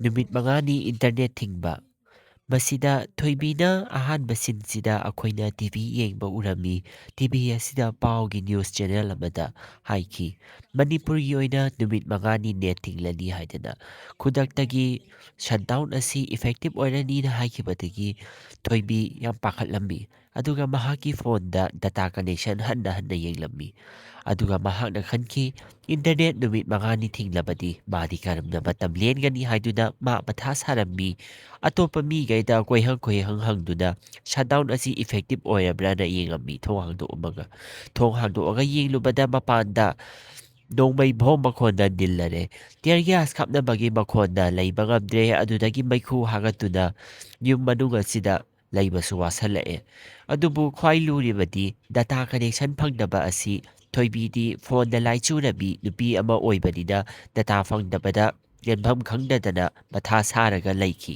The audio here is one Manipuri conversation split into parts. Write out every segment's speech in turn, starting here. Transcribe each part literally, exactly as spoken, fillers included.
ꯅꯨꯃꯤꯠ ꯃꯉꯥꯅꯤ ꯏꯟꯇꯔꯅꯦꯠ ꯊꯤꯡꯕ꯫ ꯃꯁꯤꯗ ꯊꯣꯏꯕꯤꯅ ꯑꯍꯥꯟꯕ ꯁꯤꯟꯁꯤꯗ ꯑꯩꯈꯣꯏꯅ ꯇꯤ ꯚꯤ ꯌꯦꯡꯕ ꯎꯔꯝꯃꯤ꯫ ꯇꯤ ꯚꯤ ꯑꯁꯤꯗ ꯄꯥꯎꯒꯤ ꯅ꯭ꯌꯨꯁ ꯆꯦꯅꯦꯜ ꯑꯃꯗ ꯍꯥꯏꯈꯤ, ꯃꯅꯤꯄꯨꯔꯒꯤ ꯑꯣꯏꯅ ꯅꯨꯃꯤꯠ ꯃꯉꯥꯅꯤ ꯅꯦꯠ ꯊꯤꯡꯂꯅꯤ ꯍꯥꯏꯗꯅ꯫ ꯈꯨꯗꯛꯇꯒꯤ ꯁꯠꯗꯥꯎꯟ ꯑꯁꯤ ꯏꯐꯦꯛꯇꯤꯚ ꯑꯣꯏꯔꯅꯤꯅ ꯍꯥꯏꯈꯤꯕꯗꯒꯤ ꯊꯣꯏꯕꯤ ꯌꯥꯝ ꯄꯥꯈꯠꯂꯝꯃꯤ꯫ ꯑꯗꯨꯒ ꯃꯍꯥꯛꯀꯤ ꯐꯣꯟꯗ ꯗꯇꯥ ꯀꯅꯦꯛꯁꯟ ꯍꯟꯅ ꯍꯟꯅ ꯌꯦꯡꯂꯝꯃꯤ꯫ ꯑꯗꯨꯒ ꯃꯍꯥꯛꯅ ꯈꯟꯈꯤ, ꯏꯟꯇꯔꯅꯦꯠ ꯅꯨꯃꯤꯠ ꯃꯉꯥꯅꯤ ꯊꯤꯡꯂꯕꯗꯤ ꯃꯥꯗꯤ ꯀꯔꯝꯅ ꯃꯇꯝ ꯂꯦꯟꯒꯅꯤ ꯍꯥꯏꯗꯨꯅ ꯃꯥ ꯃꯊꯥ ꯁꯥꯔꯝꯃꯤ꯫ ꯑꯇꯣꯞꯄ ꯃꯤꯈꯩꯗ ꯀꯣꯏꯍꯪ ꯀꯣꯏꯍꯪ ꯍꯪꯗꯨꯅ ꯁꯠꯗꯥꯎꯟ ꯑꯁꯤ ꯏꯐꯦꯛꯇꯤꯚ ꯑꯣꯏꯔꯕ꯭ꯔꯥꯅ ꯌꯦꯡꯉꯝꯃꯤ꯫ ꯊꯣꯡ ꯍꯥꯡꯗꯣꯛꯑꯝꯃꯒ, ꯊꯣꯡ ꯍꯥꯡꯗꯣꯛꯑꯒ ꯌꯦꯡꯂꯨꯕꯗ ꯃꯄꯥꯟꯗ ꯅꯣꯡꯃꯩ ꯕꯣꯝ ꯃꯈꯣꯟꯗ ꯅꯤꯜꯂꯔꯦ꯫ ꯇꯤꯌꯔ ꯒ꯭ꯌꯥꯁ ꯀꯥꯞꯅꯕꯒꯤ ꯃꯈꯣꯟꯗ ꯂꯩꯕ ꯉꯝꯗ꯭ꯔꯦ꯫ ꯑꯗꯨꯗꯒꯤ ꯃꯩꯈꯨ ꯍꯥꯒꯠꯇꯨꯅ ꯌꯨꯝ ꯃꯅꯨꯡ ꯑꯁꯤꯗ ꯂꯩꯕꯁꯨ ꯋꯥꯁꯜꯂꯛꯑꯦ꯫ ꯑꯗꯨꯕꯨ ꯈ꯭ꯋꯥꯏ ꯂꯨꯔꯤꯕꯗꯤ ꯗꯇꯥ ꯀꯅꯦꯛꯁꯟ ꯐꯪꯗꯕ ꯑꯁꯤ꯫ ꯊꯣꯏꯕꯤꯗꯤ ꯐꯣꯟꯗ ꯂꯥꯏꯆꯨꯔꯕꯤ ꯅꯨꯄꯤ ꯑꯃ ꯑꯣꯏꯕꯅꯤꯅ ꯗꯇꯥ ꯐꯪꯗꯕꯗ ꯌꯦꯟꯐꯝ ꯈꯪꯗꯗꯅ ꯃꯊꯥ ꯁꯥꯔꯒ ꯂꯩꯈꯤ꯫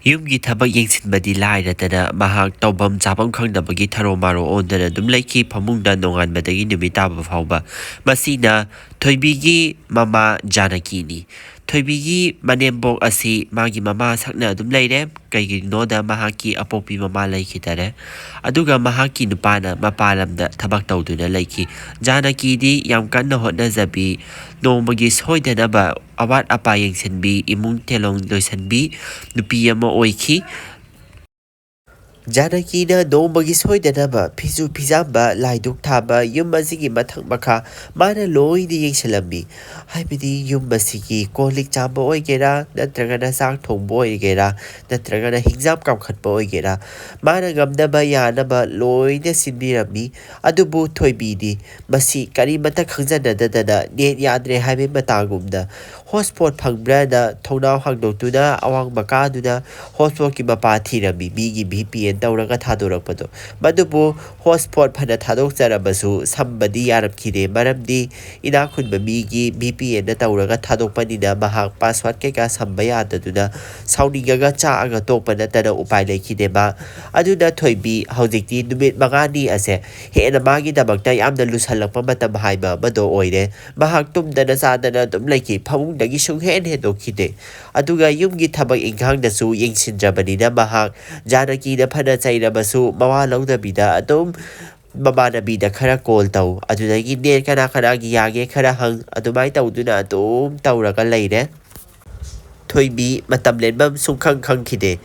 ꯌꯨꯝꯒꯤ ꯊꯕꯛ ꯌꯦꯡꯁꯤꯟꯕꯗꯤ ꯂꯥꯏꯔꯗꯅ ꯃꯍꯥꯛ ꯇꯧꯐꯝ ꯆꯥꯐꯝ ꯈꯪꯗꯕꯒꯤ ꯊꯔꯣ ꯃꯥꯔꯣ ꯑꯣꯟꯗꯅ ꯑꯗꯨꯝ ꯂꯩꯈꯤ꯫ ꯐꯃꯨꯡꯗ ꯅꯣꯡꯉꯥꯟꯕꯗꯒꯤ ꯅꯨꯃꯤꯠ ꯇꯥꯕ ꯐꯥꯎꯕ꯫ ꯃꯁꯤꯅ ꯊꯣꯏꯕꯤꯒꯤ ꯃꯃꯥ ꯖꯥꯅꯀꯤꯅꯤ꯫ ꯊꯣꯏꯕꯤꯒꯤ ꯃꯅꯦꯝꯕꯣꯛ ꯑꯁꯤ ꯃꯥꯒꯤ ꯃꯃꯥ ꯁꯛꯅ ꯑꯗꯨꯝ ꯂꯩꯔꯦ꯫ ꯀꯩꯒꯤꯅꯣꯗ ꯃꯍꯥꯛꯀꯤ ꯑꯄꯣꯛꯄꯤ ꯃꯃꯥ ꯂꯩꯈꯤꯗꯔꯦ꯫ ꯑꯗꯨꯒ ꯃꯍꯥꯛꯀꯤ ꯅꯨꯄꯥꯅ ꯃꯄꯥꯟ ꯂꯝꯗ ꯊꯕꯛ ꯇꯧꯗꯨꯅ ꯂꯩꯈꯤ꯫ ꯖꯥꯅꯀꯤꯗꯤ ꯌꯥꯝ ꯀꯟꯅ ꯍꯣꯠꯅꯖꯕꯤ, ꯅꯣꯡꯃꯒꯤ ꯁꯣꯏꯗꯅꯕ ꯑꯋꯥꯠ ꯑꯄꯥ ꯌꯦꯡꯁꯤꯟꯕꯤ, ꯏꯃꯨꯡ ꯇꯦꯂꯣꯡ ꯂꯣꯏꯁꯤꯟꯕꯤ ꯅꯨꯄꯤ ꯑꯃ ꯑꯣꯏꯈꯤ꯫ ꯖꯥꯅꯀꯤꯅ ꯅꯣꯡꯃꯒꯤ ꯁꯣꯏꯗꯅꯕ ꯐꯤꯁꯨ ꯐꯤꯖꯥꯝꯕ, ꯂꯥꯏꯗꯨꯛ ꯊꯥꯕ, ꯌꯨꯝ ꯑꯁꯤꯒꯤ ꯃꯊꯛ ꯃꯈꯥ ꯃꯥꯅ ꯂꯣꯏꯅ ꯌꯦꯡꯁꯤꯜꯂꯝꯃꯤ꯫ ꯍꯥꯏꯕꯗꯤ ꯌꯨꯝ ꯑꯁꯤꯒꯤ ꯀꯣꯜ ꯂꯤꯛ ꯆꯥꯝꯕ ꯑꯣꯏꯒꯦꯔꯥ, ꯅꯠꯇ꯭ꯔꯒꯅ ꯆꯥꯛ ꯊꯣꯡꯕ ꯑꯣꯏꯒꯦꯔꯥ, ꯅꯠꯇ꯭ꯔꯒꯅ ꯍꯤꯟꯖꯥꯡ ꯀꯥꯝꯈꯠꯄ ꯑꯣꯏꯒꯦꯔꯥ, ꯃꯥꯅ ꯉꯝꯅꯕ ꯌꯥꯅꯕ ꯂꯣꯏꯅ ꯁꯤꯟꯕꯤꯔꯝꯃꯤ꯫ ꯑꯗꯨꯕꯨ ꯊꯣꯏꯕꯤꯗꯤ ꯃꯁꯤ ꯀꯔꯤꯃꯠꯇ ꯈꯪꯖꯅꯗꯗꯅ ꯅꯦꯠ ꯌꯥꯗ꯭ꯔꯦ ꯍꯥꯏꯕꯒꯤ ꯃꯇꯥꯒꯨꯝꯗ ꯍꯣꯠꯁꯄꯣꯠ ꯐꯪꯕ꯭ꯔꯥꯅ ꯊꯣꯡꯅꯥꯎ ꯍꯥꯡꯗꯣꯛꯇꯨꯅ ꯑꯋꯥꯡꯕ ꯀꯥꯗꯨꯅ ꯍꯣꯠꯁꯄꯣꯠꯀꯤ ꯃꯄꯥ ꯊꯤꯔꯝꯃꯤ꯫ ꯃꯤꯒꯤ ꯚꯤ ꯄꯤ ꯑꯦꯟ ꯇꯧꯔꯒ ꯊꯥꯗꯣꯔꯛꯄꯗꯣ꯫ ꯃꯗꯨꯕꯨ ꯍꯣꯠꯁꯄꯣꯠ ꯐꯅ ꯊꯥꯗꯣꯛꯆꯔꯕꯁꯨ ꯁꯝꯕꯗꯤ ꯌꯥꯔꯝꯈꯤꯗꯦ, ꯃꯔꯝꯗꯤ ꯏꯅꯥꯛ ꯈꯨꯟꯕ ꯃꯤꯒꯤ ꯚꯤ ꯄꯤ ꯑꯦꯟꯅ ꯇꯧꯔꯒ ꯊꯥꯗꯣꯛꯄꯅꯤꯅ ꯃꯍꯥꯛ ꯄꯥꯁꯋꯥꯔꯗ ꯀꯩꯀꯥ ꯁꯝꯕ ꯌꯥꯗꯗꯨꯅ ꯁꯥꯎꯅꯤꯡꯉꯒ ꯆꯥꯛꯑꯒ ꯇꯣꯛꯄ ꯅꯠꯇꯅ ꯎꯄꯥꯏ ꯂꯩꯈꯤꯗꯦ ꯃꯥ꯫ ꯑꯗꯨꯅ ꯊꯣꯏꯕꯤ ꯍꯧꯖꯤꯛꯇꯤ ꯅꯨꯃꯤꯠ ꯃꯉꯥꯅꯤ ꯑꯁꯦ ꯍꯦꯟꯅ ꯃꯥꯒꯤꯗꯃꯛꯇ ꯌꯥꯝꯅ ꯂꯨꯁꯜꯂꯛꯄ ꯃꯇꯝ ꯍꯥꯏꯕ ꯑꯃꯗꯣ ꯑꯣꯏꯔꯦ꯫ ꯃꯍꯥꯛ ꯇꯨꯝꯗꯅ ꯆꯥꯗꯅ ꯑꯗꯨꯝ ꯂꯩꯈꯤ, ꯐꯃꯨꯡꯗꯒꯤ ꯁꯨꯡꯍꯦꯟ ꯍꯦꯟꯗꯣꯛꯈꯤꯗꯦ꯫ ꯑꯗꯨꯒ ꯌꯨꯝꯒꯤ ꯊꯕꯛ ꯏꯪꯈꯥꯡꯗꯁꯨ ꯌꯦꯡꯁꯤꯟꯗ꯭ꯔꯕꯅꯤꯅ ꯃꯍꯥꯛ ꯖꯥꯅꯀꯤꯅ ꯐꯅ ꯆꯩꯔꯕꯁꯨ ꯃꯋꯥ ꯂꯧꯗꯕꯤꯗ ꯑꯗꯨꯝ ꯃꯃꯥꯟꯅꯕꯤꯗ ꯈꯔ ꯀꯣꯜ ꯇꯧ, ꯑꯗꯨꯗꯒꯤ ꯅꯦꯠ ꯀꯅꯥ ꯀꯅꯥꯒꯤ ꯌꯥꯒꯦ ꯈꯔ ꯍꯪ, ꯑꯗꯨꯃꯥꯏꯅ ꯇꯧꯗꯨꯅ ꯑꯗꯨꯝ ꯇꯧꯔꯒ ꯂꯩꯔꯦ꯫ ꯊꯣꯏꯕꯤ ꯃꯇꯝ ꯂꯦꯟꯐꯝ ꯁꯨꯡꯈꯪ ꯈꯪꯈꯤꯗꯦ꯫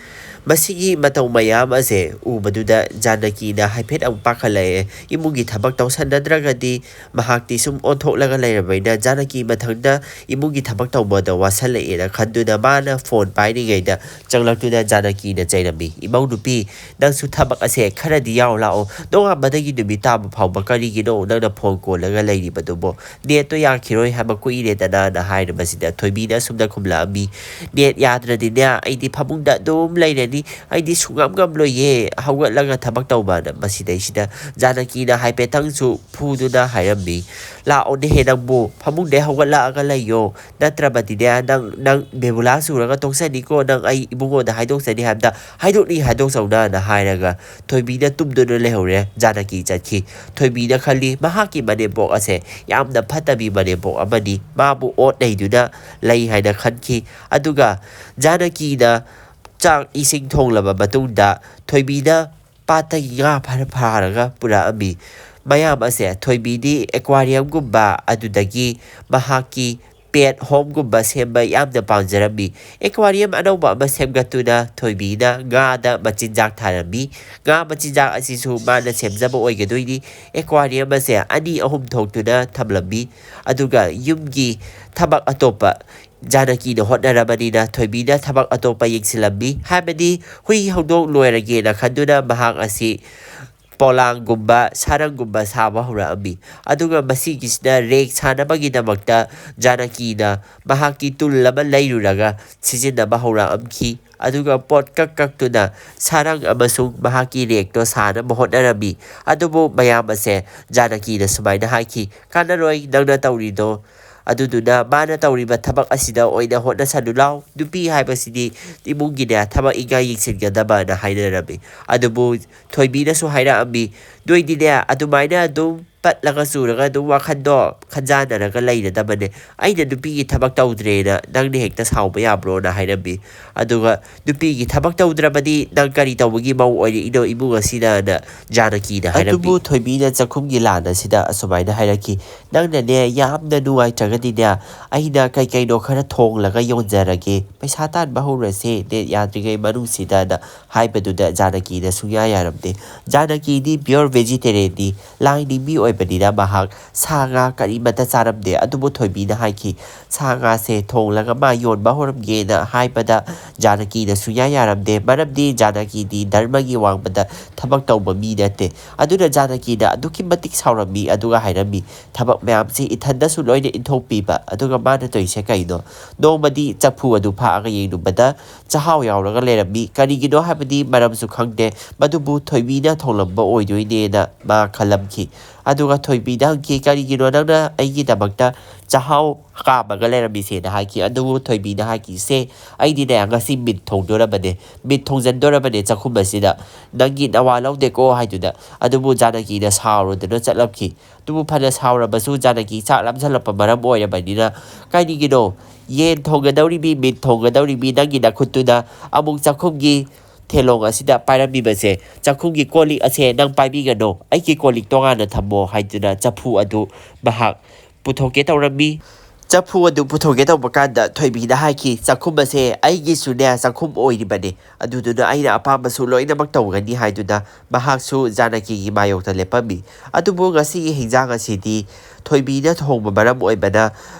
ꯃꯁꯤꯒꯤ ꯃꯇꯧ ꯃꯌꯥꯝ ꯑꯁꯦ ꯎꯕꯗꯨꯗ ꯖꯥꯅꯀꯤꯅ ꯍꯥꯏꯐꯦꯠ ꯑꯃꯨꯛ ꯄꯥꯈꯠꯂꯛꯑꯦ꯫ ꯏꯃꯨꯡꯒꯤ ꯊꯕꯛ ꯇꯧꯁꯟꯅꯗ꯭ꯔꯒꯗꯤ ꯃꯍꯥꯛꯇꯤ ꯁꯨꯝ ꯑꯣꯟꯊꯣꯛꯂꯒ ꯂꯩꯔꯕꯅꯤꯅ ꯖꯥꯅꯀꯤ ꯃꯊꯟꯇ ꯏꯃꯨꯡꯒꯤ ꯊꯕꯛ ꯇꯧꯕꯗ ꯋꯥꯁꯜꯂꯛꯑꯦꯅ ꯈꯟꯗꯨꯅ ꯃꯥꯅ ꯐꯣꯟ ꯄꯥꯏꯔꯤꯉꯩꯗ ꯆꯪꯂꯛꯇꯨꯅ ꯖꯥꯅꯀꯤꯅ ꯆꯩꯔꯝꯃꯤ, "ꯏꯃꯧ ꯅꯨꯄꯤ, ꯅꯪꯁꯨ ꯊꯕꯛ ꯑꯁꯦ ꯈꯔꯗꯤ ꯌꯥꯎ ꯂꯥꯛꯑꯣ꯫ ꯅꯣꯡꯉꯥꯟꯕꯗꯒꯤ ꯅꯨꯃꯤꯠ ꯇꯥꯕ ꯐꯥꯎꯕ ꯀꯔꯤꯒꯤꯅꯣ ꯅꯪꯅ ꯐꯣꯟ ꯀꯣꯜꯂꯒ ꯂꯩꯔꯤꯕꯗꯨꯕꯣ? ꯅꯦꯠꯇꯣ ꯌꯥꯈꯤꯔꯣꯏ ꯍꯥꯏꯕ ꯀꯨꯏꯔꯦꯗꯅꯥꯅ" ꯍꯥꯏꯔꯕꯁꯤꯗ ꯊꯣꯏꯕꯤꯅ ꯑꯁꯨꯝꯅ ꯈꯨꯝꯂꯛꯑꯝꯃꯤ, "ꯅꯦꯠ ꯌꯥꯗ꯭ꯔꯗꯤꯅꯦ ꯑꯩꯗꯤ ꯐꯃꯨꯡꯗ ꯑꯗꯨꯝ ꯂꯩꯔꯅꯤ, ꯑꯩꯗꯤ ꯁꯨꯡꯉꯝ ꯉꯝꯂꯣꯏꯌꯦ ꯍꯧꯒꯠꯂꯒ ꯊꯕꯛ ꯇꯧꯕꯅ"꯫ ꯃꯁꯤꯗꯩꯁꯤꯗ ꯖꯥꯅꯀꯤꯅ ꯍꯥꯏꯐꯦꯠꯇꯪꯁꯨ ꯐꯨꯗꯨꯅ ꯍꯥꯏꯔꯝꯃꯤ, "ꯂꯥꯛꯑꯣꯅꯦꯍꯦ ꯅꯪꯕꯨ, ꯐꯃꯨꯡꯗꯩ ꯍꯧꯒꯠꯂꯛꯑꯒ ꯂꯩꯌꯣ, ꯅꯠꯇ꯭ꯔꯕꯗꯤꯅꯦ ꯅꯪ, ꯅꯪ ꯕꯦꯕꯨꯂꯥ ꯆꯨꯔꯒ ꯇꯣꯛꯆꯅꯤꯀꯣ, ꯅꯪ ꯑꯩ ꯏꯕꯨꯡꯉꯣꯗ ꯍꯥꯏꯗꯣꯛꯆꯅꯤ ꯍꯥꯏꯕꯗ ꯍꯥꯏꯗꯣꯛꯅꯤ ꯍꯥꯏꯗꯣꯛꯆꯧꯅꯥꯅ" ꯍꯥꯏꯔꯒ ꯊꯣꯏꯕꯤꯅ ꯇꯨꯝꯗꯨꯅ ꯂꯩꯍꯧꯔꯦ꯫ ꯖꯥꯅꯀꯤ ꯆꯠꯈꯤ꯫ ꯊꯣꯏꯕꯤꯅ ꯈꯜꯂꯤ, ꯃꯍꯥꯛꯀꯤ ꯃꯅꯦꯝꯄꯣꯛ ꯑꯁꯦ ꯌꯥꯝꯅ ꯐꯠꯇꯕꯤ ꯃꯅꯦꯝꯄꯣꯛ ꯑꯃꯅꯤ, ꯃꯥꯕꯨ ꯑꯣꯠ ꯅꯩꯗꯨꯅ ꯂꯩ ꯍꯥꯏꯅ ꯈꯟꯈꯤ꯫ ꯑꯗꯨꯒ ꯖꯥꯅꯀꯤꯅ ꯆꯥꯛ ꯏꯁꯤꯡ ꯊꯣꯡꯂꯕ ꯃꯇꯨꯡꯗ ꯊꯣꯏꯕꯤꯅ ꯄꯥꯠꯇꯒꯤ ꯉꯥ ꯐꯥꯔ ꯐꯥꯔꯒ ꯄꯨꯔꯛꯑꯝꯃꯤ꯫ ꯃꯌꯥꯝ ꯑꯁꯦ ꯊꯣꯏꯕꯤꯗꯤ ꯑꯦꯀ꯭ꯋꯥꯔꯤꯌꯝꯒꯨꯝꯕ, ꯑꯗꯨꯗꯒꯤ ꯃꯍꯥꯛꯀꯤ ꯄꯦꯠ ꯍꯣꯝꯒꯨꯝꯕ ꯁꯦꯝꯕ ꯌꯥꯝꯅ ꯄꯥꯝꯖꯔꯝꯃꯤ꯫ ꯑꯦꯀ꯭ꯋꯥꯔꯤꯌꯝ ꯑꯅꯧꯕ ꯑꯃ ꯁꯦꯝꯒꯠꯇꯨꯅ ꯊꯣꯏꯕꯤꯅ ꯉꯥꯗ ꯃꯆꯤꯟꯖꯥꯛ ꯊꯥꯔꯝꯃꯤ꯫ ꯉꯥ ꯃꯆꯤꯟꯖꯥꯛ ꯑꯁꯤꯁꯨ ꯃꯥꯅ ꯁꯦꯝꯖꯕ ꯑꯣꯏꯒꯗꯣꯏꯅꯤ꯫ ꯑꯦꯀ꯭ꯋꯥꯔꯤꯌꯝ ꯑꯁꯦ ꯑꯅꯤ ꯑꯍꯨꯝ ꯊꯣꯛꯇꯨꯅ ꯊꯝꯂꯝꯃꯤ꯫ ꯑꯗꯨꯒ ꯌꯨꯝꯒꯤ ꯊꯕꯛ ꯑꯇꯣꯞꯄ ꯖꯥꯅꯀꯤꯅ ꯍꯣꯠꯅꯔꯕꯅꯤꯅ ꯊꯣꯏꯕꯤꯅ ꯊꯕꯛ ꯑꯇꯣꯞꯄ ꯌꯦꯡꯁꯤꯜꯂꯝꯃꯤ꯫ ꯍꯥꯏꯕꯗꯤ ꯍꯨꯏ ꯍꯧꯗꯣꯡ ꯂꯣꯏꯔꯒꯦꯅ ꯈꯟꯗꯨꯅ ꯃꯍꯥꯛ ꯑꯁꯤ ꯄꯣꯂꯥꯡꯒꯨꯝꯕ, ꯁꯥꯔꯪꯒꯨꯝꯕ ꯁꯥꯕ ꯍꯧꯔꯛꯑꯝꯃꯤ꯫ ꯑꯗꯨꯒ ꯃꯁꯤꯒꯤꯁꯤꯅ ꯔꯦꯛ ꯁꯥꯅꯕꯒꯤꯗꯃꯛꯇ ꯖꯥꯅꯀꯤꯅ ꯃꯍꯥꯛꯀꯤ ꯇꯨꯜ ꯑꯃ ꯂꯩꯔꯨꯔꯒ ꯁꯤꯖꯤꯟꯅꯕ ꯍꯧꯔꯛꯑꯝꯈꯤ꯫ ꯑꯗꯨꯒ ꯄꯣꯠ ꯀꯛ ꯀꯛꯇꯨꯅ ꯁꯥꯔꯪ ꯑꯃꯁꯨꯡ ꯃꯍꯥꯛꯀꯤ ꯔꯦꯛꯇꯣ ꯁꯥꯅꯕ ꯍꯣꯠꯅꯔꯝꯃꯤ꯫ ꯑꯗꯨꯕꯨ ꯃꯌꯥꯝ ꯑꯁꯦ ꯖꯥꯅꯀꯤꯅ ꯁꯨꯃꯥꯏꯅ ꯍꯥꯏꯈꯤ, "ꯀꯥꯟꯅꯔꯣꯏ, ꯅꯪꯅ ꯇꯧꯔꯤꯗꯣ꯫ ꯑꯗꯨꯗꯨꯅ ꯃꯥꯅ ꯇꯧꯔꯤꯕ ꯊꯕꯛ ꯑꯁꯤꯗ ꯑꯣꯏꯅ ꯍꯣꯠꯅꯁꯅꯨ ꯂꯥꯎ꯫ ꯅꯨꯄꯤ ꯍꯥꯏꯕꯁꯤꯗꯤ ꯏꯃꯨꯡꯒꯤꯅꯦ ꯊꯕꯛ ꯏꯪꯈꯥꯡ ꯌꯦꯡꯁꯤꯟꯒꯗꯕꯅ" ꯍꯥꯏꯅꯔꯝꯃꯤ꯫ ꯑꯗꯨꯕꯨ ꯊꯣꯏꯕꯤꯅꯁꯨ ꯍꯥꯏꯔꯛꯑꯝꯃꯤ, "ꯅꯣꯏꯗꯤꯅꯦ ꯑꯗꯨꯃꯥꯏꯅ ꯑꯗꯨꯝ ꯄꯠꯂꯒ ꯆꯨꯔꯒ ꯑꯗꯨꯝ ꯋꯥꯈꯟꯗꯣ ꯈꯟꯖꯥꯟꯅꯔꯒ ꯂꯩꯔꯗꯕꯅꯦ꯫ ꯑꯩꯅ ꯅꯨꯄꯤꯒꯤ ꯊꯕꯛ ꯇꯧꯗ꯭ꯔꯦꯅ ꯅꯪꯅ ꯍꯦꯛꯇ ꯁꯥꯎꯕ ꯌꯥꯕ꯭ꯔꯣꯅ" ꯍꯥꯏꯔꯝꯃꯤ꯫ ꯑꯗꯨꯒ "ꯅꯨꯄꯤꯒꯤ ꯊꯕꯛ ꯇꯧꯗ꯭ꯔꯕꯗꯤ ꯅꯪ ꯀꯔꯤ ꯇꯧꯕꯒꯤ ꯃꯧ ꯑꯣꯏꯔꯛꯏꯅꯣ ꯏꯃꯨꯡ ꯑꯁꯤꯗꯅ?" ꯖꯥꯅꯀꯤꯅ ꯍꯥꯏꯔꯝꯃꯤ꯫ ꯑꯗꯨꯕꯨ ꯊꯣꯏꯕꯤꯅ ꯆꯥꯛꯈꯨꯝꯒꯤ ꯂꯥꯟ ꯑꯁꯤꯗ ꯑꯁꯨꯃꯥꯏꯅ ꯍꯥꯏꯔꯛꯈꯤ, "ꯅꯪꯅꯅꯦ ꯌꯥꯝꯅ ꯅꯨꯡꯉꯥꯏꯇ꯭ꯔꯒꯗꯤꯅꯦ, ꯑꯩꯅ ꯀꯩ ꯀꯩꯅꯣ ꯈꯔ ꯊꯣꯡꯂꯒ ꯌꯣꯟꯖꯔꯒꯦ, ꯄꯩꯁꯥ ꯇꯥꯟꯕ ꯍꯧꯔꯁꯦ ꯗꯦꯠ ꯌꯥꯗ꯭ꯔꯤꯉꯩ ꯃꯅꯨꯡꯁꯤꯗꯅ" ꯍꯥꯏꯕꯗꯨꯗ ꯖꯥꯅꯀꯤꯅ ꯁꯨꯡꯌꯥ ꯌꯥꯔꯝꯗꯦ꯫ ꯖꯥꯅꯀꯤꯗꯤ pure vegetarianꯅꯤ, ꯂꯥꯏ ꯅꯤꯡꯕꯤ ꯑꯣꯏꯕꯅꯤꯅ ꯃꯍꯥꯛ ꯁꯥ ꯉꯥ ꯀꯔꯤꯃꯠꯇ ꯆꯥꯔꯝꯗꯦ꯫ ꯑꯗꯨꯕꯨ ꯊꯣꯏꯕꯤꯅ ꯍꯥꯏꯈꯤ, "ꯁꯥ ꯉꯥꯁꯦ ꯊꯣꯡꯂꯒ ꯃꯥ ꯌꯣꯟꯕ ꯍꯧꯔꯝꯒꯦꯅ" ꯍꯥꯏꯕꯗ ꯖꯥꯅꯀꯤꯅ ꯁꯨꯡꯌꯥ ꯌꯥꯔꯝꯗꯦ꯫ ꯃꯔꯝꯗꯤ ꯖꯥꯅꯀꯤꯗꯤ ꯙꯔꯃꯒꯤ ꯋꯥꯡꯃꯗ ꯊꯕꯛ ꯇꯧꯕ ꯃꯤ ꯅꯠꯇꯦ꯫ ꯑꯗꯨꯅ ꯖꯥꯅꯀꯤꯅ ꯑꯗꯨꯛꯀꯤ ꯃꯇꯤꯛ ꯁꯥꯎꯔꯝꯃꯤ, ꯑꯗꯨꯒ ꯍꯥꯏꯔꯝꯃꯤ, "ꯊꯕꯛ ꯃꯌꯥꯝꯁꯤ ꯏꯊꯟꯗꯁꯨ ꯂꯣꯏꯅ ꯏꯟꯊꯣꯛꯄꯤꯕ, ꯑꯗꯨꯒ ꯃꯥꯅ ꯇꯧꯔꯤꯁꯦ ꯀꯩꯅꯣ?" ꯅꯣꯡꯃꯗꯤ ꯆꯐꯨ ꯑꯗꯨ ꯐꯥꯛꯑꯒ ꯌꯦꯡꯂꯨꯕꯗ ꯆꯍꯥꯎ ꯌꯥꯎꯔꯒ ꯂꯩꯔꯝꯃꯤ꯫ ꯀꯔꯤꯒꯤꯅꯣ ꯍꯥꯏꯕꯗꯤ ꯃꯔꯝꯁꯨ ꯈꯪꯗꯦ, ꯃꯗꯨꯕꯨ ꯊꯣꯏꯕꯤꯅ ꯊꯣꯡꯂꯝꯕ ꯑꯣꯏꯗꯣꯏꯅꯦꯅ ꯃꯥ ꯈꯜꯂꯝꯈꯤ꯫ ꯑꯗꯨꯒ ꯊꯣꯏꯕꯤꯗ ꯍꯪꯈꯤ, "ꯀꯔꯤꯒꯤꯅꯣ ꯅꯪꯅ ꯑꯩꯒꯤꯗꯃꯛꯇ ꯆꯍꯥꯎ ꯀꯥꯝꯃꯒ ꯂꯩꯔꯝꯃꯤꯁꯦꯅ?" ꯍꯥꯏꯈꯤ꯫ ꯑꯗꯨꯕꯨ ꯊꯣꯏꯕꯤꯅ ꯍꯥꯏꯈꯤꯁꯦ, "ꯑꯩꯗꯤꯅꯦ ꯉꯁꯤ ꯃꯤꯠ ꯊꯣꯡꯗꯣꯔꯕꯅꯦ, ꯃꯤꯠ ꯊꯣꯡꯖꯟꯗꯣꯔꯕꯅꯦ ꯆꯥꯛꯈꯨꯝ ꯑꯁꯤꯗ, ꯅꯪꯒꯤ ꯅꯋꯥ ꯂꯧꯗꯦꯀꯣ" ꯍꯥꯏꯗꯨꯅ꯫ ꯑꯗꯨꯕꯨ ꯖꯥꯅꯀꯤꯅ ꯁꯥꯎꯔꯗꯨꯅ ꯆꯠꯂꯝꯈꯤ꯫ ꯑꯗꯨꯕꯨ ꯐꯅ ꯁꯥꯎꯔꯕꯁꯨ ꯖꯥꯅꯀꯤ ꯆꯥꯛ ꯂꯥꯝꯁꯤꯜꯂꯛꯄ ꯃꯔꯝ ꯑꯣꯏꯔꯕꯅꯤꯅ, "ꯀꯔꯤꯒꯤꯅꯣ ꯌꯦꯟ ꯊꯣꯡꯒꯗꯧꯔꯤꯕꯤ, ꯃꯤꯠ ꯊꯣꯡꯒꯗꯧꯔꯤꯕꯤ, ꯅꯪꯒꯤ ꯅꯈꯨꯠꯇꯨꯅ ꯑꯃꯨꯛ ꯆꯥꯛꯈꯨꯝꯒꯤ ꯊꯦꯂꯣꯡ ꯑꯁꯤꯗ ꯄꯥꯏꯔꯝꯃꯤꯕꯁꯦ, ꯆꯥꯛꯈꯨꯝꯒꯤ ꯀꯣꯜ ꯂꯤꯛ ꯑꯁꯦ ꯅꯪ ꯄꯥꯏꯕꯤꯒꯅꯣ, ꯑꯩꯒꯤ ꯀꯣꯜ ꯂꯤꯛ ꯇꯣꯉꯥꯟꯅ ꯊꯝꯃꯣ" ꯍꯥꯏꯗꯨꯅ ꯆꯐꯨ ꯑꯗꯨ ꯃꯍꯥꯛ ꯄꯨꯊꯣꯛꯀꯦ ꯇꯧꯔꯝꯃꯤ꯫ ꯆꯐꯨ ꯑꯗꯨ ꯄꯨꯊꯣꯛꯀꯦ ꯇꯧꯕ ꯀꯥꯟꯗ ꯊꯣꯏꯕꯤꯅ ꯍꯥꯏꯈꯤ, "ꯆꯥꯛꯈꯨꯝ ꯑꯁꯦ ꯑꯩꯒꯤꯁꯨꯅꯦ ꯆꯥꯛꯈꯨꯝ ꯑꯣꯏꯔꯤꯕꯅꯦ, ꯑꯗꯨꯗꯨꯅ ꯑꯩꯅ ꯑꯄꯥꯝꯕꯁꯨ ꯂꯣꯏꯅꯃꯛ ꯇꯧꯒꯅꯤ" ꯍꯥꯏꯗꯨꯅ ꯃꯍꯥꯛꯁꯨ ꯖꯥꯅꯀꯤꯒꯤ ꯃꯥꯌꯣꯛꯇ ꯂꯦꯞꯄꯝꯃꯤ꯫ ꯑꯗꯨꯕꯨ ꯉꯁꯤꯒꯤ ꯍꯤꯟꯖꯥꯡ ꯑꯁꯤꯗꯤ ꯊꯣꯏꯕꯤꯅ ꯊꯣꯡꯕ ꯃꯔꯝ ꯑꯣꯏꯕꯅ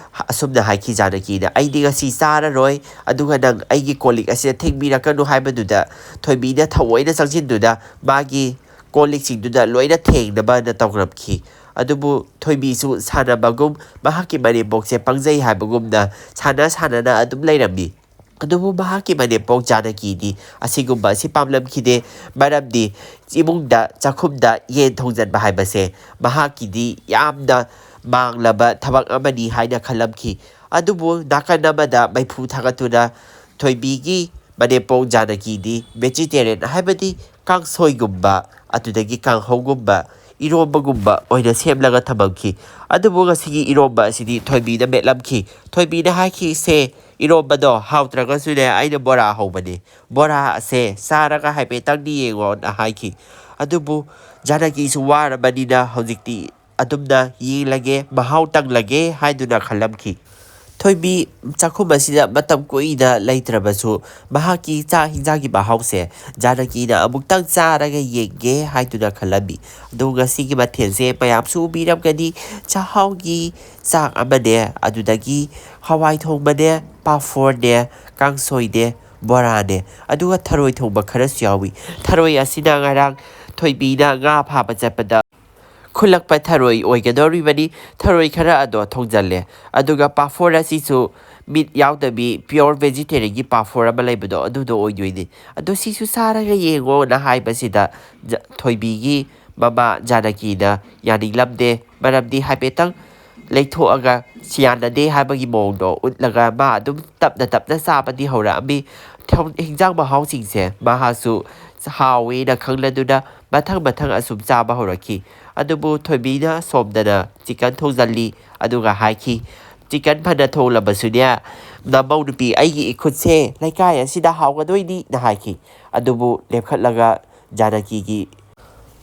ꯑꯁꯨꯝꯅ ꯍꯥꯏꯈꯤ ꯖꯥꯅꯀꯤꯅ, "ꯑꯩꯗꯤ ꯉꯁꯤ ꯆꯥꯔꯔꯣꯏ, ꯑꯗꯨꯒ ꯅꯪ ꯑꯩꯒꯤ ꯀꯣꯜ ꯂꯤꯛ ꯑꯁꯤꯗ ꯊꯦꯡꯕꯤꯔꯛꯀꯅꯨ" ꯍꯥꯏꯕꯗꯨꯗ ꯊꯣꯏꯕꯤꯅ ꯊꯑꯣꯏꯅ ꯆꯪꯁꯤꯟꯗꯨꯅ ꯃꯥꯒꯤ ꯀꯣꯜ ꯂꯤꯛꯁꯤꯡꯗꯨꯗ ꯂꯣꯏꯅ ꯊꯦꯡꯅꯕꯅ ꯇꯧꯔꯝꯈꯤ꯫ ꯑꯗꯨꯕꯨ ꯊꯣꯏꯕꯤꯁꯨ ꯁꯥꯟꯅꯕꯒꯨꯝ ꯃꯍꯥꯛꯀꯤ ꯃꯅꯦꯝꯄꯣꯛꯁꯦ ꯄꯪꯖꯩ ꯍꯥꯏꯕꯒꯨꯝꯅ ꯁꯥꯟꯅ ꯁꯥꯟꯅꯅ ꯑꯗꯨꯝ ꯂꯩꯔꯝꯃꯤ꯫ ꯑꯗꯨꯕꯨ ꯃꯍꯥꯛꯀꯤ ꯃꯅꯦꯝꯄꯣꯛ ꯖꯥꯅꯀꯤꯗꯤ ꯑꯁꯤꯒꯨꯝꯕ ꯑꯁꯤ ꯄꯥꯝꯂꯝꯈꯤꯗꯦ꯫ ꯃꯔꯝꯗꯤ ꯏꯃꯨꯡꯗ ꯆꯥꯛꯈꯨꯝꯗ ꯌꯦꯟ ꯊꯣꯡꯖꯟꯕ ꯍꯥꯏꯕꯁꯦ ꯃꯍꯥꯛꯀꯤꯗꯤ ꯌꯥꯝꯅ ꯃꯥꯡꯂꯕ ꯊꯕꯛ ꯑꯃꯅꯤ ꯍꯥꯏꯅ ꯈꯜꯂꯝꯈꯤ꯫ ꯑꯗꯨꯕꯨ ꯅꯥꯀꯟ ꯑꯃꯗ ꯃꯩꯐꯨ ꯊꯥꯒꯠꯇꯨꯅ ꯊꯣꯏꯕꯤꯒꯤ ꯃꯅꯦꯝꯄꯣꯛ ꯖꯥꯅꯀꯤꯗꯤ vegetarian ꯍꯥꯏꯕꯗꯤ ꯀꯥꯡꯁꯣꯏꯒꯨꯝꯕ ꯑꯗꯨꯗꯒꯤ ꯀꯥꯡꯍꯧꯒꯨꯝꯕ ꯏꯔꯣꯝꯕꯒꯨꯝꯕ ꯑꯣꯏꯅ ꯁꯦꯝꯂꯒ ꯊꯝꯃꯝꯈꯤ꯫ ꯑꯗꯨꯕꯨ ꯉꯁꯤꯒꯤ ꯏꯔꯣꯝꯕ ꯑꯁꯤꯗꯤ ꯊꯣꯏꯕꯤꯅ ꯃꯦꯠꯂꯝꯈꯤ꯫ ꯊꯣꯏꯕꯤꯅ ꯍꯥꯏꯈꯤ, "ꯁꯦ, ꯏꯔꯣꯝꯕꯗꯣ ꯍꯥꯎꯇ꯭ꯔꯒꯁꯨꯅꯦ ꯑꯩꯅ ꯕꯣꯔꯥ ꯍꯧꯕꯅꯤ꯫ ꯕꯣꯔꯥ ꯑꯁꯦ ꯆꯥꯔꯒ ꯍꯥꯏꯐꯦꯠꯇꯪꯗꯤ ꯌꯦꯡꯉꯣꯅ" ꯍꯥꯏꯈꯤ꯫ ꯑꯗꯨꯕꯨ ꯖꯥꯅꯀꯤꯁꯨ ꯋꯥꯔꯕꯅꯤꯅ ꯍꯧꯖꯤꯛꯇꯤ ꯑꯗꯨꯝꯅ ꯌꯦꯡꯂꯒꯦ, ꯃꯍꯥꯎ ꯇꯪꯂꯒꯦ ꯍꯥꯏꯗꯨꯅ ꯈꯜꯂꯝꯈꯤ꯫ ꯊꯣꯏꯕꯤ ꯆꯥꯛꯈꯨꯝ ꯑꯁꯤꯗ ꯃꯇꯝ ꯀꯨꯏꯅ ꯂꯩꯇ꯭ꯔꯕꯁꯨ ꯃꯍꯥꯛꯀꯤ ꯆꯥꯛ ꯍꯤꯟꯖꯥꯡꯒꯤ ꯃꯍꯥꯎꯁꯦ ꯖꯥꯅꯀꯤꯅ ꯑꯃꯨꯛꯇꯪ ꯆꯥꯔꯒ ꯌꯦꯡꯒꯦ ꯍꯥꯏꯗꯨꯅ ꯈꯜꯂꯝꯃꯤ꯫ ꯑꯗꯨ ꯉꯁꯤꯒꯤ ꯃꯊꯦꯜꯁꯦ ꯃꯌꯥꯝꯁꯨ ꯎꯕꯤꯔꯝꯒꯅꯤ꯫ ꯆꯥꯛꯍꯥꯎꯒꯤ ꯆꯥꯛ ꯑꯃꯅꯦ, ꯑꯗꯨꯗꯒꯤ ꯍꯋꯥꯏ ꯊꯣꯡꯕꯅꯦ, ꯄꯥꯐꯣꯔꯅꯦ, ꯀꯥꯡꯁꯣꯏꯅꯦ, ꯕꯣꯔꯥꯅꯦ, ꯑꯗꯨꯒ ꯊꯔꯣꯏ ꯊꯣꯡꯕ ꯈꯔꯁꯨ ꯌꯥꯎꯏ꯫ ꯊꯔꯣꯏ ꯑꯁꯤꯅ ꯉꯔꯥꯡ ꯊꯣꯏꯕꯤꯅ ꯉꯥ ꯐꯥꯕ ꯆꯠꯄꯗ ꯈꯨꯜꯂꯛꯄ ꯊꯔꯣꯏ ꯑꯣꯏꯒꯗꯧꯔꯤꯕꯅꯤ꯫ ꯊꯔꯣꯏ ꯈꯔ ꯑꯗꯣ ꯊꯣꯡꯖꯜꯂꯦ꯫ ꯑꯗꯨꯒ ꯄꯥꯐꯣꯔ ꯑꯁꯤꯁꯨ ꯃꯤꯠ ꯌꯥꯎꯗꯕꯤ pure vegetarianꯒꯤ ꯄꯥꯐꯣꯔ ꯑꯃ ꯂꯩꯕꯗꯣ ꯑꯗꯨꯗꯣ ꯑꯣꯏꯗꯣꯏꯅꯤ꯫ ꯑꯗꯣ ꯁꯤꯁꯨ ꯆꯥꯔꯒ ꯌꯦꯡꯉꯣꯅ ꯍꯥꯏꯕꯁꯤꯗ ꯖ-, ꯊꯣꯏꯕꯤꯒꯤ ꯃꯃꯥ ꯖꯥꯅꯀꯤꯅ ꯌꯥꯅꯤꯡꯂꯝꯗꯦ꯫ ꯃꯔꯝꯗꯤ ꯍꯥꯏꯐꯦꯠꯇꯪ ꯂꯩꯊꯣꯛꯑꯒ ꯁꯤ ꯌꯥꯅꯗꯦ ꯍꯥꯏꯕꯒꯤ ꯃꯑꯣꯡꯗꯣ ꯎꯠꯂꯒ ꯃꯥ ꯑꯗꯨꯝ ꯇꯞꯅ ꯇꯞꯅ ꯆꯥꯕꯗꯤ ꯍꯧꯔꯛꯑꯝꯃꯤ꯫ ꯊꯧ-, ꯍꯤꯟꯖꯥꯡ ꯃꯍꯥꯎꯁꯤꯡꯁꯦ ꯃꯍꯥꯛꯁꯨ ꯍꯥꯎꯋꯦꯅ ꯈꯪꯂꯗꯨꯅ ꯃꯊꯪ ꯃꯊꯪ ꯑꯁꯨꯝ ꯆꯥꯕ ꯍꯧꯔꯛꯈꯤ꯫ ꯑꯗꯨꯕꯨ ꯊꯣꯏꯕꯤꯅ ꯁꯣꯝꯗꯅ chicken ꯊꯣꯡꯖꯜꯂꯤ, ꯑꯗꯨꯒ ꯍꯥꯏꯈꯤ, "Chicken ꯐꯅ ꯊꯣꯡꯂꯕꯁꯨꯅꯦ, ꯅꯃꯧ ꯅꯨꯄꯤ ꯑꯩꯒꯤ ꯏꯈꯨꯠꯁꯦ ꯂꯩꯀꯥꯏ ꯑꯁꯤꯗ ꯍꯥꯎꯒꯗꯣꯏꯅꯤꯅ" ꯍꯥꯏꯈꯤ꯫ ꯑꯗꯨꯕꯨ ꯂꯦꯞꯈꯠꯂꯒ ꯖꯥꯅꯀꯤꯒꯤ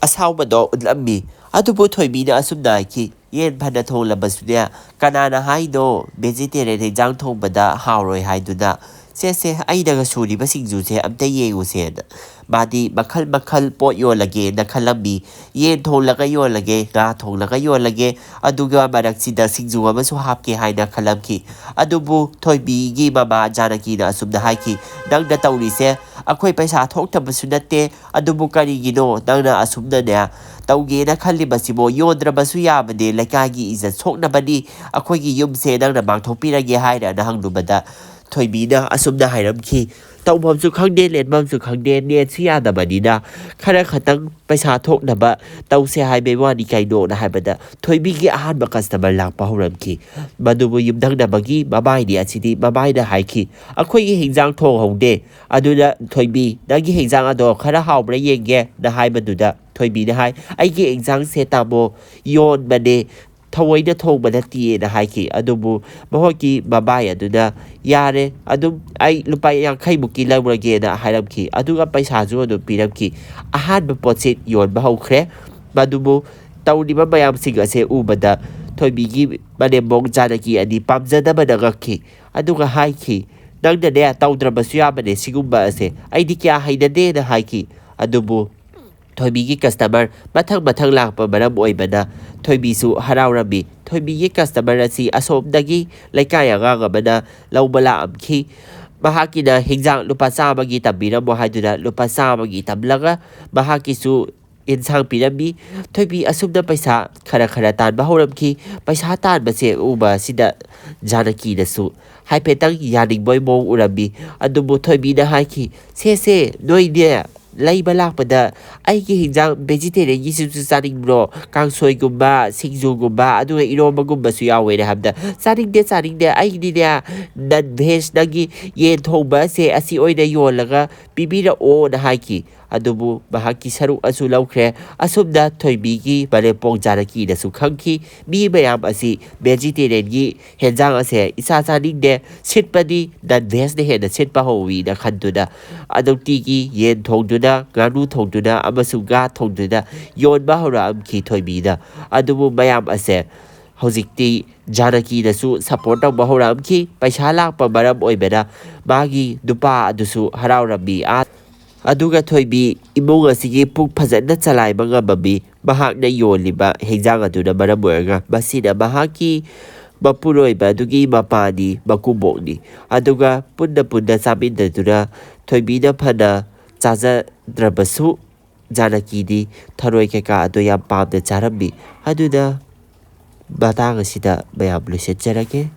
ꯑꯁꯥꯎꯕꯗꯣ ꯎꯠꯂꯝꯃꯤ꯫ ꯑꯗꯨꯕꯨ ꯊꯣꯏꯕꯤꯅ ꯑꯁꯨꯝꯅ ꯍꯥꯏꯈꯤ, "ꯌꯦꯟ ꯐꯅ ꯊꯣꯡꯂꯕꯁꯨꯅꯦ, ꯀꯅꯥꯅ ꯍꯥꯏꯅꯣ vegetarian ꯍꯤꯟꯖꯥꯡ ꯊꯣꯡꯕꯗ ꯍꯥꯎꯔꯣꯏ ꯍꯥꯏꯗꯨꯅ? "ꯁꯦ, ꯁꯦ, ꯑꯩꯅꯒ ꯁꯨꯔꯤꯕ ꯁꯤꯡꯖꯨꯁꯦ ꯑꯝꯇ ꯌꯦꯡꯉꯨꯁꯦꯅ"꯫ ꯃꯥꯗꯤ ꯃꯈꯜ ꯃꯈꯜ ꯄꯣꯠ ꯌꯣꯜꯂꯒꯦꯅ ꯈꯜꯂꯝꯃꯤ꯫ ꯌꯦꯟ ꯊꯣꯡꯂꯒ ꯌꯣꯜꯂꯒꯦ, ꯉꯥ ꯊꯣꯡꯂꯒ ꯌꯣꯜꯂꯒꯦ, ꯑꯗꯨꯒ ꯃꯔꯛꯁꯤꯗ ꯁꯤꯡꯖꯨ ꯑꯃꯁꯨ ꯍꯥꯞꯀꯦ ꯍꯥꯏꯅ ꯈꯜꯂꯝꯈꯤ꯫ ꯑꯗꯨꯕꯨ ꯊꯣꯏꯕꯤꯒꯤ ꯃꯃꯥ ꯖꯥꯅꯀꯤꯅ ꯑꯁꯨꯝꯅ ꯍꯥꯏꯈꯤ, "ꯅꯪꯅ ꯇꯧꯔꯤꯁꯦ ꯑꯩꯈꯣꯏ ꯄꯩꯁꯥ ꯊꯣꯛꯇꯕꯁꯨ ꯅꯠꯇꯦ, ꯑꯗꯨꯕꯨ ꯀꯔꯤꯒꯤꯅꯣ ꯅꯪꯅ ꯑꯁꯨꯝꯅꯅꯦ ꯇꯧꯒꯦꯅ ꯈꯜꯂꯤꯕꯁꯤꯕꯣ? ꯌꯣꯟꯗ꯭ꯔꯕꯁꯨ ꯌꯥꯕꯅꯦ, ꯂꯩꯀꯥꯏꯒꯤ ꯏꯖꯠ ꯁꯣꯛꯅꯕꯅꯤ, ꯑꯩꯈꯣꯏꯒꯤ ꯌꯨꯝꯁꯦ ꯅꯪꯅ ꯃꯥꯡꯊꯣꯛꯄꯤꯔꯒꯦ ꯍꯥꯏꯔꯅ" ꯍꯪꯂꯨꯕꯗ ꯊꯣꯏꯕꯤꯅ ꯑꯁꯨꯝꯅ ꯍꯥꯏꯔꯝꯈꯤ, "ꯇꯧꯐꯝꯁꯨ ꯈꯪꯗꯦ, ꯂꯦꯟꯐꯝꯁꯨ ꯈꯪꯗꯦ, ꯅꯦꯠꯁꯨ ꯌꯥꯗꯕꯅꯤꯅ ꯈꯔ ꯈꯇꯪ ꯄꯩꯁꯥ ꯊꯣꯛꯅꯕ ꯇꯧꯁꯦ ꯍꯥꯏꯕꯩ ꯋꯥꯅꯤ ꯀꯩꯅꯣꯅ" ꯍꯥꯏꯕꯗ ꯊꯣꯏꯕꯤꯒꯤ ꯑꯍꯥꯟꯕ ꯀꯁꯇꯃꯔ ꯂꯥꯛꯄ ꯍꯧꯔꯝꯈꯤ꯫ ꯃꯗꯨꯕꯨ ꯌꯨꯝꯊꯪꯅꯕꯒꯤ ꯃꯕꯥꯏꯅꯤ ꯑꯁꯤꯗꯤ ꯃꯕꯥꯏꯅ ꯍꯥꯏꯈꯤ, "ꯑꯩꯈꯣꯏꯒꯤ ꯍꯤꯟꯖꯥꯡ ꯊꯣꯡꯍꯧꯗꯦ, ꯑꯗꯨꯅ ꯊꯣꯏꯕꯤ, ꯅꯪꯒꯤ ꯍꯤꯟꯖꯥꯡ ꯑꯗꯣ ꯈꯔ ꯍꯥꯎꯕ꯭ꯔꯥ ꯌꯦꯡꯒꯦꯅ" ꯍꯥꯏꯕꯗꯨꯗ ꯊꯣꯏꯕꯤꯅ ꯍꯥꯏ, "ꯑꯩꯒꯤ ꯍꯤꯟꯖꯥꯡꯁꯦ ꯇꯥꯃꯣ ꯌꯣꯟꯕꯅꯦ, ꯊꯑꯣꯏꯅ ꯊꯣꯡꯕ ꯅꯠꯇꯤꯌꯦꯅ" ꯍꯥꯏꯈꯤ꯫ ꯑꯗꯨꯕꯨ ꯃꯍꯥꯛꯀꯤ ꯃꯕꯥꯏ ꯑꯗꯨꯅ, "ꯌꯥꯔꯦ, ꯑꯗꯨꯝ ꯑꯩ ꯂꯨꯄꯥ ꯌꯥꯡꯈꯩꯃꯨꯛꯀꯤ ꯂꯧꯔꯒꯦꯅ" ꯍꯥꯏꯔꯝꯈꯤ꯫ ꯑꯗꯨꯒ ꯄꯩꯁꯥꯁꯨ ꯑꯗꯨꯝ ꯄꯤꯔꯝꯈꯤ꯫ ꯑꯍꯥꯟꯕ ꯄꯣꯠꯁꯤ ꯌꯣꯟꯕ ꯍꯧꯈ꯭ꯔꯦ꯫ ꯃꯗꯨꯕꯨ ꯇꯧꯔꯤꯕ ꯃꯌꯥꯝꯁꯤꯡ ꯑꯁꯦ ꯎꯕꯗ ꯊꯣꯏꯕꯤꯒꯤ ꯃꯅꯦꯝꯕꯣꯛ ꯖꯥꯅꯀꯤ ꯑꯅꯤ ꯄꯥꯝꯖꯗꯕꯅ ꯉꯛꯈꯤ꯫ ꯑꯗꯨꯒ ꯍꯥꯏꯈꯤ, "ꯅꯪꯅꯅꯦ ꯇꯧꯗ꯭ꯔꯕꯁꯨ ꯌꯥꯕꯅꯦ ꯁꯤꯒꯨꯝꯕ ꯑꯁꯦ, ꯑꯩꯗꯤ ꯀꯌꯥ ꯍꯩꯅꯗꯦꯅ" ꯍꯥꯏꯈꯤ꯫ ꯑꯗꯨꯕꯨ ꯊꯣꯏꯕꯤꯒꯤ ꯀꯁꯇꯃꯔ ꯃꯊꯪ ꯃꯊꯪ ꯂꯥꯛꯄ ꯃꯔꯝ ꯑꯣꯏꯕꯅ ꯊꯣꯏꯕꯤꯁꯨ ꯍꯔꯥꯎꯔꯝꯃꯤ꯫ ꯊꯣꯏꯕꯤꯒꯤ ꯀꯁꯇꯃꯔ ꯑꯁꯤ ꯑꯁꯣꯝꯗꯒꯤ ꯂꯩꯀꯥꯏ ꯑꯉꯥꯡ ꯑꯃꯅ ꯂꯧꯕ ꯂꯥꯛꯑꯝꯈꯤ꯫ ꯃꯍꯥꯛꯀꯤꯅ ꯍꯤꯟꯖꯥꯡ ꯂꯨꯄꯥ ꯆꯥꯝꯃꯒꯤ ꯇꯝꯕꯤꯔꯝꯃꯣ ꯍꯥꯏꯗꯨꯅ ꯂꯨꯄꯥ ꯆꯥꯝꯃꯒꯤ ꯇꯝꯂꯒ ꯃꯍꯥꯛꯀꯤꯁꯨ ꯌꯦꯟꯁꯥꯡ ꯄꯤꯔꯝꯃꯤ꯫ ꯊꯣꯏꯕꯤ ꯑꯁꯨꯝꯅ ꯄꯩꯁꯥ ꯈꯔ ꯈꯔ ꯇꯥꯟꯕ ꯍꯧꯔꯝꯈꯤ꯫ ꯄꯩꯁꯥ ꯇꯥꯟꯕꯁꯦ ꯎꯕ ꯑꯁꯤꯗ ꯖꯥꯅꯀꯤꯅꯁꯨ ꯍꯥꯏꯐꯦꯠꯇꯪ ꯌꯥꯅꯤꯡꯕꯒꯤ ꯃꯑꯣꯡ ꯎꯔꯝꯃꯤ꯫ ꯑꯗꯨꯕꯨ ꯊꯣꯏꯕꯤꯅ ꯍꯥꯏꯈꯤ, "ꯁꯦ, ꯁꯦ, ꯅꯣꯏꯅꯦ ꯂꯩꯕ ꯂꯥꯛꯄꯗ ꯑꯩꯒꯤ ꯍꯤꯟꯖꯥꯡ ꯚꯦꯖꯤꯇꯦꯔꯤꯌꯟꯒꯤꯁꯤꯁꯨ ꯆꯥꯅꯤꯡꯕ꯭ꯔꯣ? ꯀꯥꯡꯁꯣꯏꯒꯨꯝꯕ, ꯁꯤꯡꯖꯨꯒꯨꯝꯕ, ꯑꯗꯨꯒ ꯏꯔꯣꯝꯕꯒꯨꯝꯕꯁꯨ ꯌꯥꯎꯋꯦꯅ" ꯍꯥꯏꯕꯗ, "ꯆꯥꯅꯤꯡꯗꯦ, ꯆꯥꯅꯤꯡꯗꯦ, ꯑꯩꯒꯤꯗꯤꯅꯦ ꯅꯟ ꯚꯦꯖ, ꯅꯪꯒꯤ ꯌꯦꯟ ꯊꯣꯡꯕ ꯑꯁꯦ ꯑꯁꯤ ꯑꯣꯏꯅ ꯌꯣꯜꯂꯒ ꯄꯤꯕꯤꯔꯛꯑꯣꯅ" ꯍꯥꯏꯈꯤ꯫ ꯑꯗꯨꯕꯨ ꯃꯍꯥꯛꯀꯤ ꯁꯔꯨꯛ ꯑꯁꯨ ꯂꯧꯈ꯭ꯔꯦ꯫ ꯑꯁꯨꯝꯅ ꯊꯣꯏꯕꯤꯒꯤ ꯃꯅꯦꯝꯄꯣꯛ ꯖꯥꯅꯀꯤꯅꯁꯨ ꯈꯪꯈꯤ꯫ ꯃꯤ ꯃꯌꯥꯝ ꯑꯁꯤ ꯚꯦꯖꯤꯇꯦꯔꯤꯌꯟꯒꯤ ꯍꯦꯟꯖꯥꯡ ꯑꯁꯦ ꯏꯆꯥ ꯆꯥꯅꯤꯡꯗꯦ, ꯁꯤꯠꯄꯗꯤ ꯅꯟ ꯚꯦꯖꯅ ꯍꯦꯟꯅ ꯁꯤꯠꯄ ꯍꯧꯋꯤꯅ ꯈꯟꯗꯨꯅ ꯅꯨꯡꯇꯤꯒꯤ ꯌꯦꯟ ꯊꯣꯡꯗꯨꯅ, ꯉꯥꯅꯨ ꯊꯣꯡꯗꯨꯅ ꯑꯃꯁꯨꯡ ꯉꯥ ꯊꯣꯡꯗꯨꯅ ꯌꯣꯟꯕ ꯍꯧꯔꯛꯑꯝꯈꯤ ꯊꯣꯏꯕꯤꯅ꯫ ꯑꯗꯨꯕꯨ ꯃꯌꯥꯝ ꯑꯁꯦ ꯍꯧꯖꯤꯛꯇꯤ ꯖꯥꯅꯀꯤꯅꯁꯨ ꯁꯞꯄꯣꯔꯠ ꯇꯧꯕ ꯍꯧꯔꯛꯑꯝꯈꯤ꯫ ꯄꯩꯁꯥ ꯂꯥꯛꯄ ꯃꯔꯝ ꯑꯣꯏꯕꯅ ꯃꯥꯒꯤ ꯅꯨꯄꯥ ꯑꯗꯨꯁꯨ ꯍꯔꯥꯎꯔꯝꯃꯤ꯫ ꯑꯥ, ꯑꯗꯨꯒ ꯊꯣꯏꯕꯤ ꯏꯃꯨꯡ ꯑꯁꯤꯒꯤ ꯄꯨꯛ ꯐꯖꯅ ꯆꯂꯥꯏꯕ ꯉꯝꯃꯝꯃꯤ꯫ ꯃꯍꯥꯛꯅ ꯌꯣꯜꯂꯤꯕ ꯍꯦꯟꯖꯥꯡ ꯑꯗꯨꯅ ꯃꯔꯝ ꯑꯣꯏꯔꯒ ꯃꯁꯤꯅ ꯃꯍꯥꯛꯀꯤ ꯃꯄꯨꯔꯣꯏꯕ ꯑꯗꯨꯒꯤ ꯃꯄꯥꯅꯤ, ꯃꯀꯨꯕꯣꯛꯅꯤ꯫ ꯑꯗꯨꯒ ꯄꯨꯟꯅ ꯄꯨꯟꯅ ꯆꯥꯃꯤꯟꯅꯗꯨꯅ ꯊꯣꯏꯕꯤꯅ ꯐꯅ ꯆꯥꯖꯗ꯭ꯔꯕꯁꯨ ꯖꯥꯅꯀꯤꯗꯤ ꯊꯔꯣꯏ ꯀꯩꯀꯥ ꯑꯗꯣ ꯌꯥꯝ ꯄꯥꯝꯅ ꯆꯥꯔꯝꯃꯤ꯫ ꯑꯗꯨꯅ ꯃꯇꯥꯡ ꯑꯁꯤꯗ ꯃꯌꯥꯝ ꯂꯣꯏꯁꯤꯟꯖꯔꯒꯦ꯫